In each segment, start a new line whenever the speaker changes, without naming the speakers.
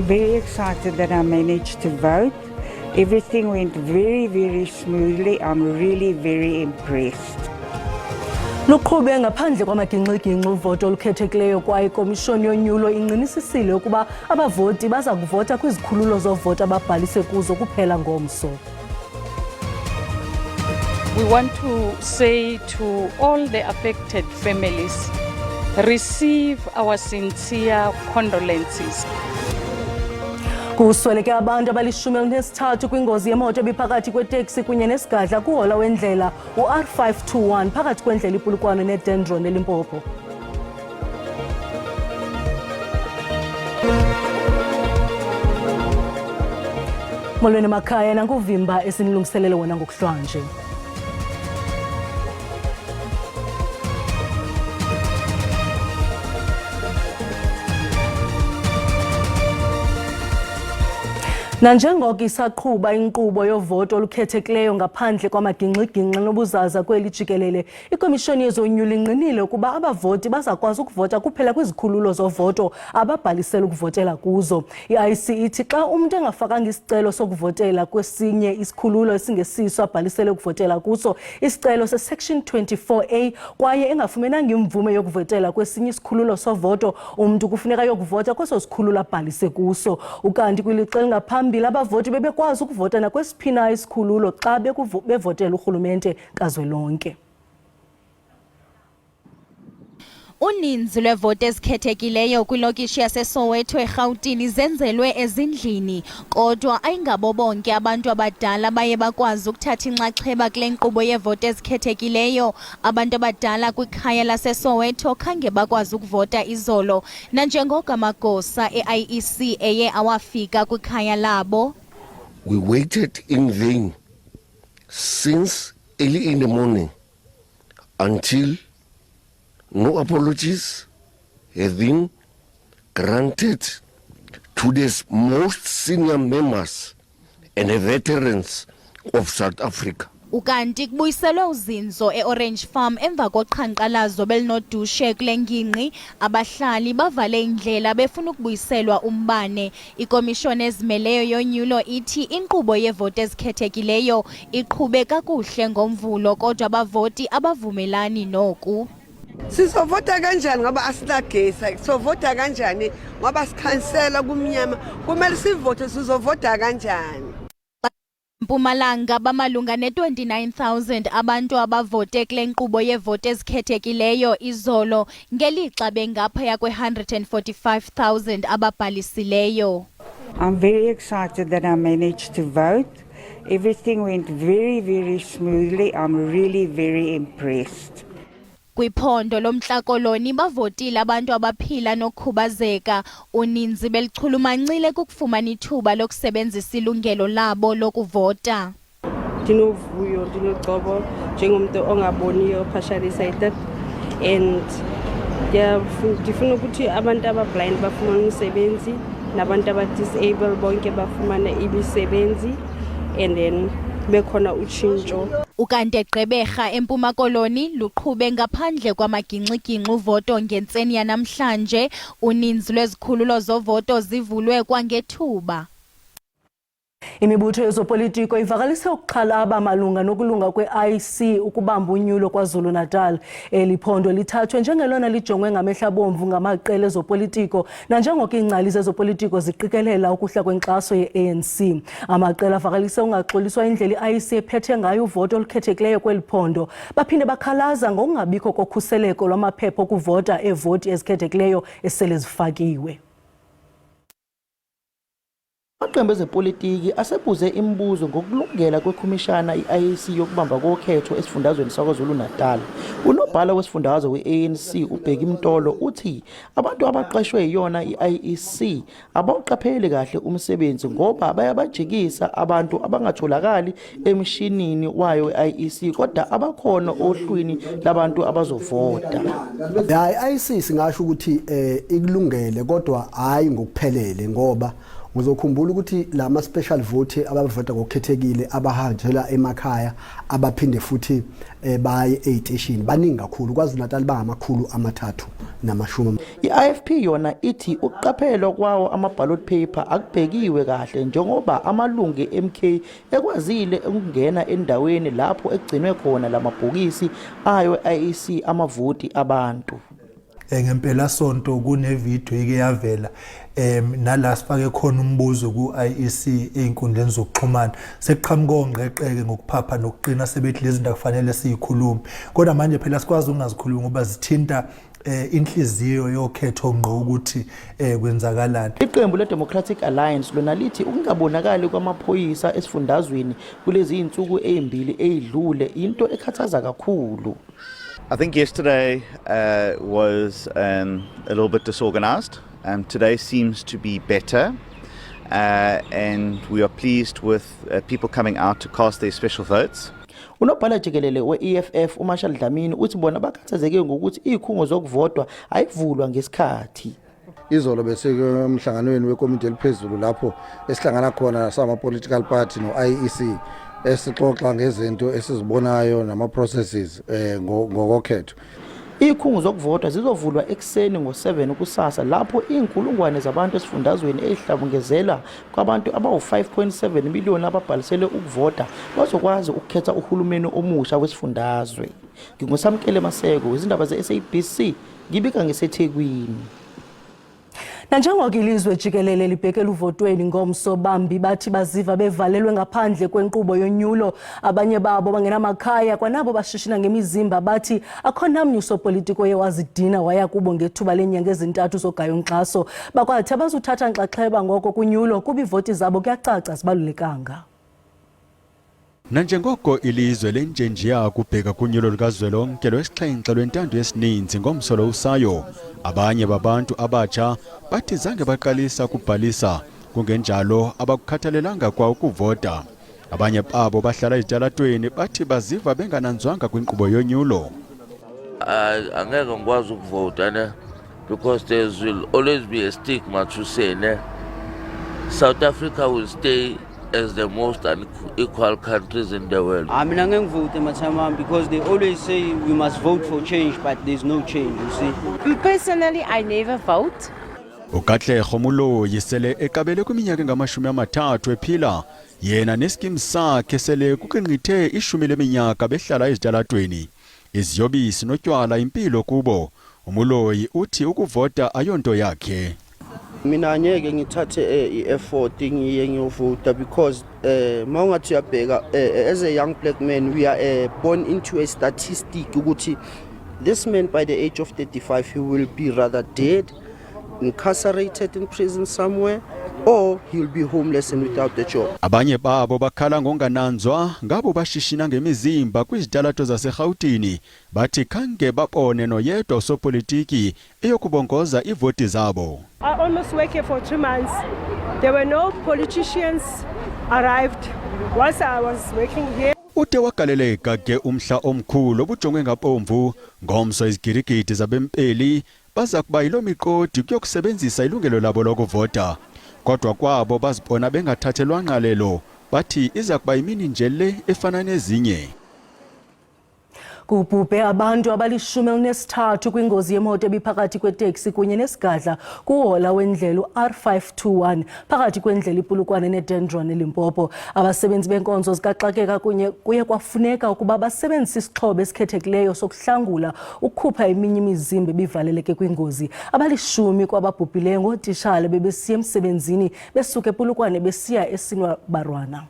very excited that I managed to vote. Everything went very, very smoothly. I'm really very impressed.
Luqhube ngaphandle kwamagingxigingxi uvoto olukhethekileyo kwaye ikomishoni yonyulo ingqinisisile ukuba abavoti baza kuvota kwizikhululo zovoto ababhalise kuzo kuphela ngomso.
We want to say to all the affected families, receive our sincere condolences.
Kusweleke abantu abalishumi elinesithathu kwingozi yemoto ebiphakathi kweteksi kunye nesigadla kuhola wendlela u-R521 phakathi kwendlela iPulukwane neDendron eLimpopo. Molweni emakhaya, nankuvimba esinilungiselele wona ngokuhlwanje. Nanjengoko isaqhuba inkqubo yovoto olukhethekileyo ngaphandle kwamagingxigingxi nobuzaza kweli jikelele, ikomishoni yezonyulo ingqinile ukuba abavoti bazakwazi ukuvota kuphela kwizikhululo zovoto ababhalisele ukuvotela kuzo. I-IEC ithi xa umntu engafakanga isicelo sokuvotela kwesinye isikhululo esingesiso abhalisele ukuvotela kuso, isicelo seSection 24A, kwaye engafumenanga imvume yokuvotela kwesinye isikhululo sovoto, umntu kufuneka ayokuvota kweso sikhululo abhalise kuso. Ukanti kwilixa elingaphambili abavoti bebekwazi ukuvota nakwesiphi na isikhululo xa bevotela urhulumente kazwelonke.
Uninzi lweevoti ezikhethekileyo kwilokishi yaseSoweto eRhawutini zenzelwe ezindlini, kodwa ayingabo bonke abantu abadala baye bakwazi ukuthatha inxaxheba kule nkqubo yeevoti ezikhethekileyo. Abantu abadala kwikhaya laseSoweto khange bakwazi ukuvota izolo, nanjengoko amagosa e-IEC eye awafika kwikhaya labo.
We waited in vain since early in the morning until no apologies have been granted to the most senior members and the veterans of South Africa.
Ukanti kubuyiselwe uzinzo eOrange Farm emva koqhankqalazo belinodushe kule ngingqi. Abahlali bavale indlela befuna ukubuyiselwa umbane. Ikomishoni ezimeleyo yonyulo ithi inkqubo yeevoti ezikhethekileyo iqhube kakuhle ngoMvulo, kodwa abavoti abavumelani noku.
Sizovota kanjani ngoba asinagesi? Sovota kanjani ngoba sikhansela kumnyama? Kumele sivote, sizovota kanjani?
Mpumalanga bamalunga ne-29,000 abantu abavote kule nkqubo yeevoti ezikhethekileyo izolo, ngelixa bengaphaya kwe-145,000 ababhalisileyo.
I'm very excited that I managed to vote. Everything went very, very smoothly. I'm really very impressed.
Kwiphondo loMntla Koloni bavotile abantu abaphila nokukhubazeka. Uninzi belichulumancile kukufumana ithuba lokusebenzisa ilungelo labo lokuvota.
Ndinovuyo, ndinogcobo njengomntu ongaboniyo, partially sighted, and ndifuna ukuthi abantu abablind bafumane umsebenzi nabantu abadisable bonke bafumane imisebenzi and then bekhona utshintsho.
Ukanti eGqeberha eMpuma Koloni luqhube ngaphandle kwamagingxigingxi uvoto ngentseni yanamhlanje. Uninzi lwezikhululo zovoto zivulwe kwangethuba.
Imibutho yezopolitiko ivakalise ukuxhalaba malunga nokulunga kwe-IEC ukubamba unyulo KwaZulu-Natal. Eli phondo lithathwe njengelona lijongwe ngamehlo abomvu ngamaqela ezopolitiko nanjengoko iingcali zezopolitiko ziqikelela ukuhla kwenkxaso ye-ANC. Amaqela avakalise ungaxoliswa indlela i-IEC ephethe ngayo uvoto olukhethekileyo kweli phondo. Baphinde bakhalaza ngokungabikho kokhuseleko lwamaphepha okuvota eevoti ezikhethekileyo esele zifakiwe.
Amaqembu ezepolitiki asebuze imibuzo ngokulungela kwekhomishana i-IEC yokubamba kokhetho esifundazweni saKwaZulu-Natal. Unobhala wesifundazwe we-ANC uBheki Mtolo uthi abantu abaqeshwe yiyona i-IEC abawuqapheli kahle umsebenzi ngoba bayabajikisa abantu abangatholakali emshinini wayo we-IEC kodwa abakhona ohlwini labantu abazovota.
Hayi, i-IEC singasho ukuthi eh ikulungele kodwa hayi ngokuphelele ngoba Ngizokhumbula ukuthi lama special vote abavota ngokukhethekile, abahanjela emakhaya, abaphinde futhi baye eziteshini, baningi kakhulu KwaZulu Natal, bangama-320.
I-IFP yona ithi ukuqaphelwa kwawo ama-ballot paper akubhekiwe kahle, njengoba amalungu e-MK ekwazile ukungena endaweni lapho egcinwe khona lamabhokisi ayo IEC amavoti abantu.
Ngempela sonto kune video ike yavela nala sifake khona umbuzo ku-IEC einkundleni zokuxhumana, sekuqhamuka ongqeqeke ngokuphapha nokuqina, sebethi lezi zinto akufanele siyikhulume, kodwa manje phela sikwazi ukungazikhulumi ngoba zithinta inhliziyo yokhetho ngqo ukuthi kwenzakalani.
Iqembu le-Democratic Alliance lona lithi ukungabonakali kwamaphoyisa esifundazweni kulezi iy'nsuku ey'mbili ey'dlule into ekhathaza kakhulu.
I think yesterday was a little bit disorganized. Today seems to be better. And we are pleased with people coming out to cast their special votes.
Unobhala jikelele we-EFF uMarshall Dlamini uthi bona bakhathazeke ngokuthi iy'khungo zokuvotwa ayivulwa ngesikhathi.
Izolo bese emhlanganweni wekomiti eliphezulu lapho esihlangana khona sama-political party no-IEC, esixoxa ngezinto esizibonayo nama-processes ngokokhetho.
Iy'khungo zokuvotwa zizovulwa ekuseni ngo-7 kusasa, lapho iy'nkulungwane zabantu esifundazweni ey'hlabungezela kwabantu abawu-5.7 miliyoni ababhalisele ukuvota bazokwazi ukukhetha uhulumeni omusha wesifundazwe. NginguSamkele Maseko, izindaba ze-SABC, ngibika ngiseThekwini.
Nanjengoko ilizwe jikelele libhekela uvotweni ngomso, bambi bathi baziva bevalelwe ngaphandle kwenkqubo yonyulo. Abanye babo bangenamakhaya, kwanabo bashishina ngemizimba bathi akho namnye usopolitiko oye wazidina waya kubo ngethuba leenyanga ezintathu zogayo nkxaso. Bakwathi abazuthatha nxaxheba ngoko kunyulo kuba iivoti zabo kuyacaca zibalulekanga.
Nanjengoko ilizwe lenjenjiya kubheka kunyulo lukazwelonke lwesixhenxe lwentando yesininzi ngomso usayo, abanye babantu abatsha bathi zange baqalisa kubhalisa, kungenjalo abakukhathalelanga kwa ukuvota. Abanye babo bahlala ezitalatweni bathi baziva bengananzwanga kwinkqubo yonyulo.
Angeke ngikwazi ukuvota ne, because there will always be a stigma to say ne, South Africa will stay as the most unequal countries in the world.
Ah, mina ngeke ngivote mathama because they always say we must vote for change, but there's no change, you see.
Personally, I never vote.
UKatlego Muloyi sele eqabele kwiminyaka engama-30 ephila yena nesikimu sakhe, sele kuqinqithe 10 leminyaka behlala ezitalatweni. Iziyobisi notywala impilo kubo. UMuloyi uthi ukuvota ayonto yakhe.
Mina angeke ngithathe i-effort ngiye ngiyovota because mawungathi uyabheka, as a young black man, we are born into a statistic ukuthi this man by the age of 35 he will be rather dead, incarcerated in prison somewhere, or he will be homeless and without a job.
Abanye babo bakhala ngongananzwa ngabo bashishina ngemizimba kwizitalato zaseRhawutini, bathi khange babone noyedwa usopolitiki eyokubongoza ivoti zabo.
I almost worked here for 2 months. There were no politicians arrived whilst I was working here.
Ude wagaleleka ke umhla omkhulu obujongwe ngabomvu ngomso, izigirigidi zabempeli baza kuba yiloo miqodi kuyokusebenzisa ilungelo labo lokuvota. Kodwa kwabo bazibona bengathathelwa ngqalelo, bathi iza kuba yimini nje le efana nezinye.
Kubhubhe abantu abali-13 kwingozi yemoto ebiphakathi kweteksi kunye nesigadla kuhola wendlela u-R521 phakathi kwendlela iPolokwane neDendron eLimpopo. Abasebenzi benkonzo zikaxakeka kunye kuye kwafuneka ukuba basebenzise isixhobo esikhethekileyo sokuhlangula ukukhupha eminye imizimba ebivaleleke kwingozi. Abali-10 kwababhubhileyo ngootishala bebesiya emsebenzini besuka ePolokwane besiya eSenwabarwana.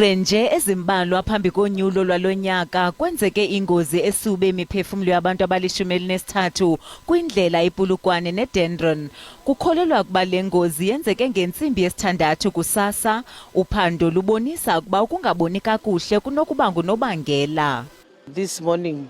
Nje ezimbalwa phambi konyulo lwalonyaka kwenzeke ingozi esube imiphefumulo yabantu abali-13 kwindlela iPolokwane neDendron. Kukholelwa ukuba le ngozi yenzeke ngentsimbi yesithandathu kusasa. Uphando lubonisa ukuba ukungaboni kakuhle kunokuba ngunobangela.
This morning,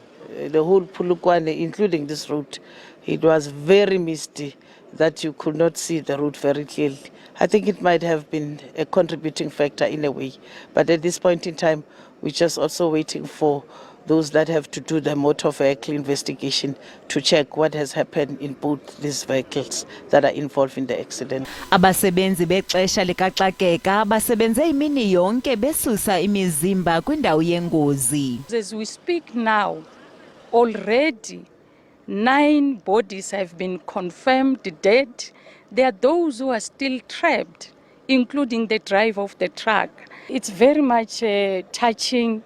the whole Polokwane, including this road, it was very misty that you could not see the road very clearly. I think it might have been a contributing factor in a way. But at this point in time, we're just also waiting for those that have to do the motor vehicle investigation to check what has happened in both these vehicles that are involved in the accident.
Abasebenzi bexesha likaxakeka basebenze imini yonke besusa imizimba kwindawo yengozi.
As we speak now, already nine bodies have been confirmed dead. There are those who are still trapped, including the driver of the truck. It's very much touching.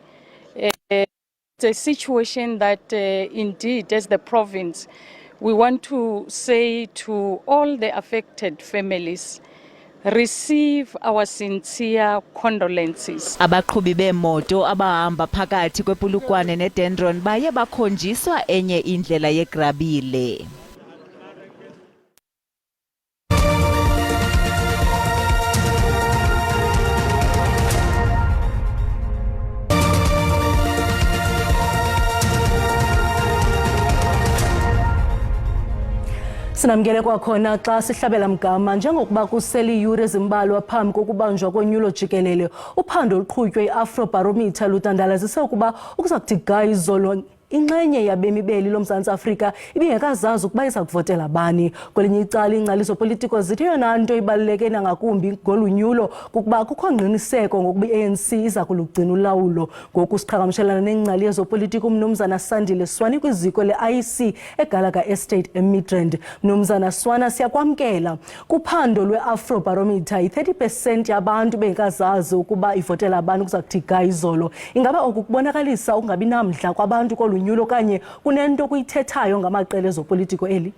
It's a situation that indeed, as the province, we want to say to all the affected families, receive our sincere condolences.
Abaqhubi beemoto abahamba phakathi kwePolokwane neDendron baye bakhonjiswa enye indlela yegrabile.
Sinamkele kwakhona xa sihlabela mgama njengokuba kusele iiyure ezimbalwa phambi kokubanjwa konyulo jikelele. Uphando oluqhutywe i-Afrobarometer ludandalazise ukuba ukuza kuthi ga izolo inxenye yabemi beli loMzantsi Afrika ibingekazazi ukuba iza kuvotela bani. Kwelinye icala iingcali zopolitiko zithi eyona nto ibaluleke nangakumbi ngolu nyulo kukuba kukho ngqiniseko ngokuba i-ANC iza kulugcina ulawulo. Ngoku siqhagamshelana nengcali yezopolitiko uMnumzana Sandile Swani kwiziko le-IEC eGallagher Estate eMidrand. Mnumzana Swana, siyakwamkela. Kuphando lwe-Afrobarometer yi-30% yabantu bengekazazi ukuba ivotela abantu kuza kuthi ga izolo. Ingaba oku kubonakalisa ukungabi namdla kwabantu kolu nyulo okanye kunento kuyithethayo ngamaqela ezopolitiko eli?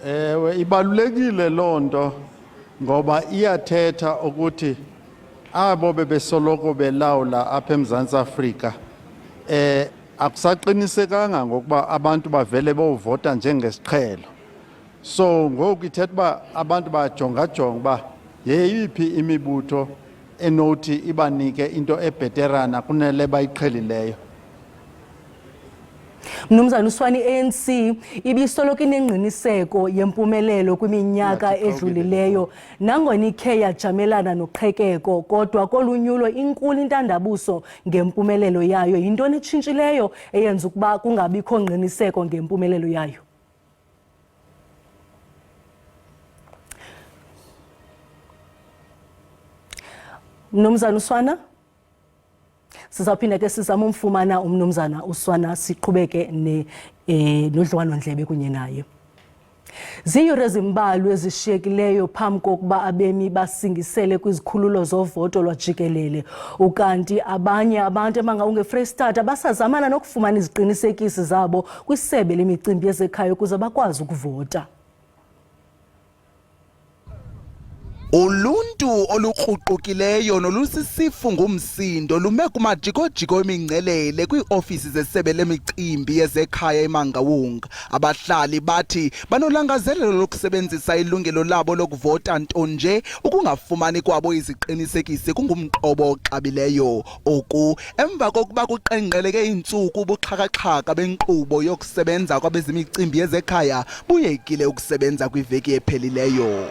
Ewe, ibalulekile loo nto ngoba iyathetha ukuthi abo bebesoloko belawula apha eMzantsi Afrika akusaqinisekanga ngokuba abantu bavele bovota njengesiqhelo. So ngoku ithetha uba abantu bajongajonga uba yeyiphi imibutho enothi ibanike into ebheterana kunele bayiqhelileyo.
Mnumzana uSwani, i-ANC ibisoloko inengqiniseko yempumelelo kwiminyaka edlulileyo nangona ikhe yajamelana noqhekeko, kodwa kolunyulo inkulu intandabuso ngempumelelo yayo. Yintoni etshintshileyo eyenza ukuba kungabikho ngqiniseko ngempumelelo yayo? Mnumzana uSwana, sizawuphinda ke sizame umfumana umnumzana uSwana siqhubeke ne nodliwano-ndlebe kunye naye. Ziiyure ezimbalwa ezishiyekileyo phambi kokuba abemi basingisele kwizikhululo zovoto lwajikelele. Ukanti abanye abantu eMangaung eFreyistata basazamana nokufumana iziqinisekisi zabo kwisebe lemicimbi yezekhaya ukuze bakwazi ukuvota.
Uluntu olukruqukileyo nolusisifu ngumsindo lume kumajikojiko emingcelele kwiiofisi zesebe lemicimbi yezekhaya eMangaung. Abahlali bathi banolangazelelo lokusebenzisa ilungelo labo lokuvota, nto nje ukungafumani kwabo iziqinisekisi kungumqobo oxabileyo. Oku emva kokuba kuqengqeleke iintsuku ubuxhakaxhaka benkqubo yokusebenza kwabezemicimbi yezekhaya buyekile ukusebenza kwiveki ephelileyo.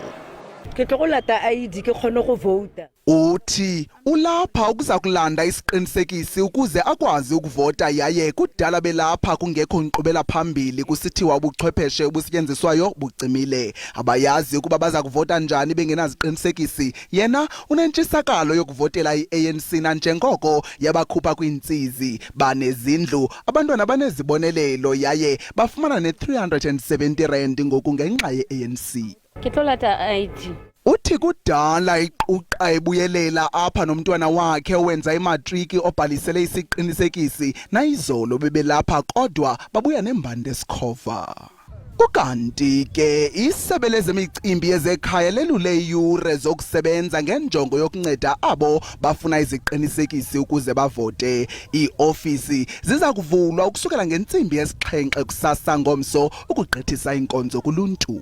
Ke tlo go lata ID ke kgone go vouta.
Uthi ulapha ukuza kulanda isiqinisekisi ukuze akwazi ukuvota, yaye kudala belapha kungekho nkqubela phambili, kusithiwa ubuchwepheshe obusetyenziswayo bucimile. Abayazi ukuba baza kuvota njani bengenaziqinisekisi. Yena unentshisakalo yokuvotela i-ANC nanjengoko yabakhupha kwiintsizi, banezindlu, abantwana banezibonelelo yaye bafumana ne-370 rand ngoku ngenxa ye-ANC.
Ke tlo lata ID.
Uthi kudala iquqa ebuyelela apha nomntwana wakhe owenza imatriki obhalisele isiqinisekisi, nayizolo bebelapha kodwa babuya nembande esikhova. Ukanti ke isebe lezemicimbi yezekhaya lelule iiyure zokusebenza ngenjongo yokunceda abo bafuna iziqinisekisi ukuze bavote. Iiofisi ziza kuvulwa ukusukela ngentsimbi yesixhenxe kusasa ngomso ukugqithisa iinkonzo kuluntu.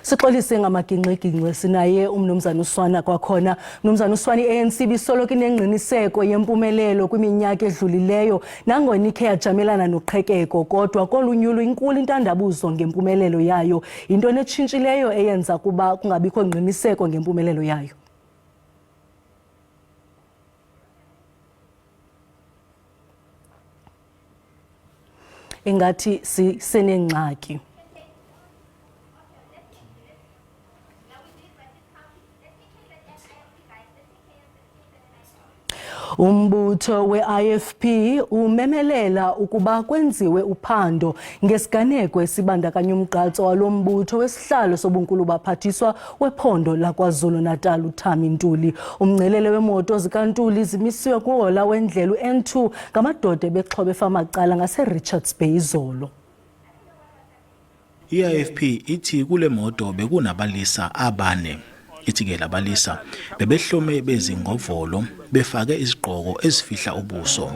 Sixolise ngamagingxigingxi, sinaye umnumzana uSwana kwakhona. Mnumzana uSwana, i-ANC ibisoloko inengqiniseko yempumelelo kwiminyaka edlulileyo nangona ikhe yajamelana noqhekeko, kodwa kolu nyulo inkulu intandabuzo ngempumelelo yayo. Yintoni etshintshileyo eyenza kuba kungabikho ngqiniseko ngempumelelo yayo? ingathi sisenengxaki. Umbutho we-IFP umemelela ukuba kwenziwe uphando ngesiganeko esibandakanya umgqatso walo mbutho wesihlalo sobunkulu baphathiswa wephondo laKwaZulu-Natal uThami Ntuli. Umngcelele wemoto zikaNtuli zimisiwe kuhola wendlela u-N2 ngamadoda ebexhobe famacala ngaseRichards Bay izolo.
I-IFP ithi kule moto bekunabalisa abane. Ithi-ke labalisa bebehlome bezingovolo befake izigqoko ezifihla ubuso.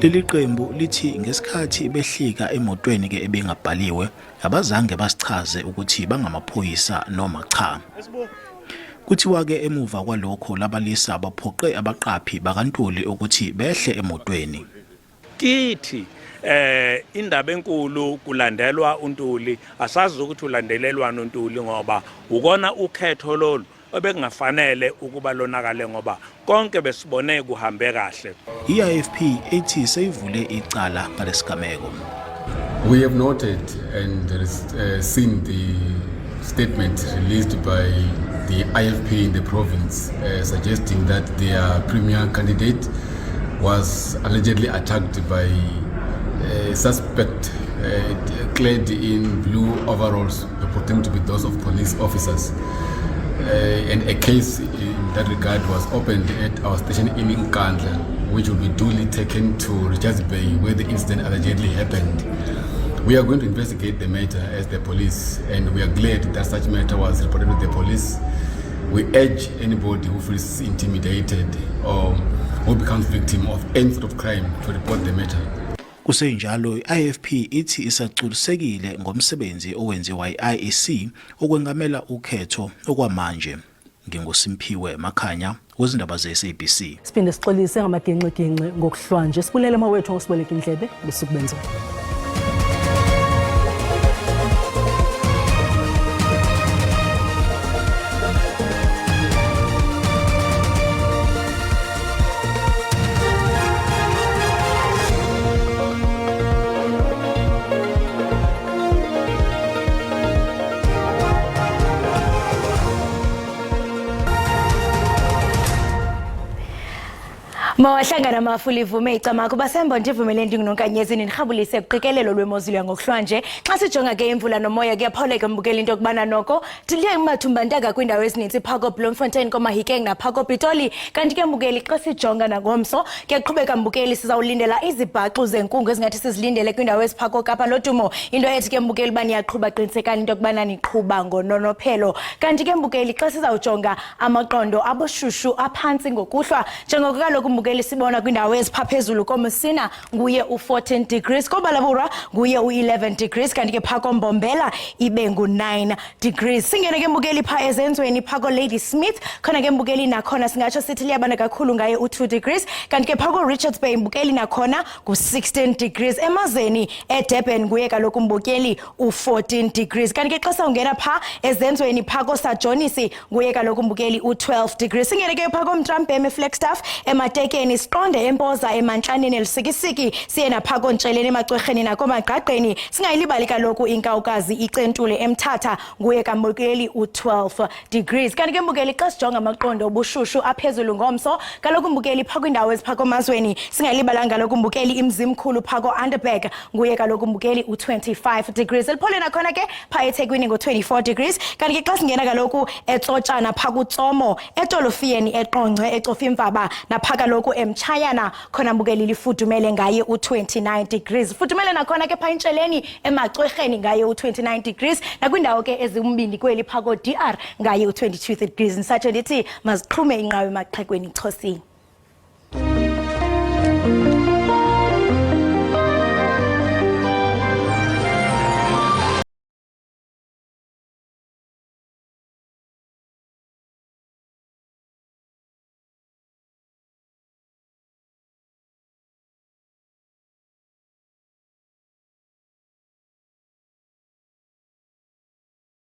Leli qembu lithi ngesikhathi behlika emotweni ke ebingabhaliwe abazange basichaze ukuthi bangamaphoyisa noma cha. Kuthiwa-ke emuva kwalokho labalisa baphoqe abaqaphi bakaNtuli ukuthi behle emotweni.
Kithi eh indaba enkulu kulandelwa uNtuli asazi ukuthi ulandelelwani uNtuli ngoba ukona ukhetho lolu obekungafanele ukuba lonakale ngoba konke besibone kuhambe kahle.
I-IFP ithi seyivule icala ngalesigameko.
We have noted and seen the statement released by the IFP in the province suggesting that their premier candidate was allegedly attacked by a suspect clad in blue overalls purporting to be those of police officers. And a case in that regard was opened at our station in Nkandla, which will be duly taken to Richards Bay, where the incident allegedly happened. We are going to investigate the matter as the police, and we are glad that such matter was reported to the police. We urge anybody who feels intimidated or who becomes victim of any sort of crime to report the matter.
Kusenjalo i-IFP ithi isagculisekile ngomsebenzi owenziwa i-IEC ukwengamela ukhetho okwamanje. NginguSimphiwe Makhanya wezindaba ze-SABC.
Siphinde sixolise ngamagingxigingxi ngokuhlwanje. Sibulele amawethu ngokusiboleka indlebe busuku benzolo.
Mawahlangana amafu livume icamaku basembo ndivumele ndingunonkanyezi nirhabulise kuqikelelo lwemozulu yangokuhlwanje. Xa sijonga ke imvula nomoya kuyaphawuleka mbukela into yokubana noko diliye mathumba kwiindawo ezininzi phaa koBloemfontein, koMahikeng naphaa koPitoli. Kanti ke mbukeli xa sijonga nangomso kuyaqhubeka mbukeli sizawulindela izibhaxu zenkungu ezingathi sizilindele kwiindawo eziphaa koKapa lodumo. Into ethi ke mbukeli uba niyaqhuba qinisekani into yokubana niqhuba ngononophelo. Kanti ke mbukeli xa sizawujonga amaqondo abushushu aphantsi ngokuhlwa njengoko kaloku mbukeli sibona kwindawo ezipha phezulu koMusina nguye u-14 degrees, koBalaborwa nguye u-11 degrees, kanti ke phaa koMbombela ibe ngu-9 degrees. Singene ke mbukeli phaa ezenzweni phaa koLady Smith, khona ke mbukeli nakhona singatsho sithi liyabanda kakhulu ngaye u-2 degrees, kanti ke phaa koRichards Bay mbukeli nakhona ngu-16 degrees. Emazeni eDurban nguye kaloku mbukeli u-14 degrees, kanti ke xa sawungena phaa ezenzweni phaa koSajonisi nguye kaloku mbukeli u-12 degrees. Singene ke phaa koMtramp eFlagstaff, ematekeni siqonde eMpoza, emantlaneni eLusikisiki, siye naphaa koNtsheleni emaCwerheni nakoMagqagqeni. Singayilibali kaloku inkawukazi icentule eMthatha nguye kambukeli u-12 degrees. Kanti ke mbukeli xa sijonga amaqondo obushushu aphezulu ngomso kaloku mbukeli phaa kwiindawo eziphaa komazweni singayilibalanga kaloku mbukeli iMzimkhulu phaa ko-Underberg nguye kaloku mbukeli u-25 degrees. Eliphole nakhona ke phaa eThekwini ngo-24 degrees. Kanti ke xa singena kaloku eTsotshana phaa kuTsomo, eTolofiyeni, eQonce, eCofimvaba naphaa kaloku eMtshayana khona mbukeli lifudumele ngaye u-29 degrees. Fudumele nakhona ke phaa eNtsheleni emaCwerheni ngaye u-29 degrees, nakwindawo ke ezimbini kweli phaa ko-DR ngaye u-22 degrees. Ndisatsho ndithi maziqhume inqawe emaxhekweni chosini.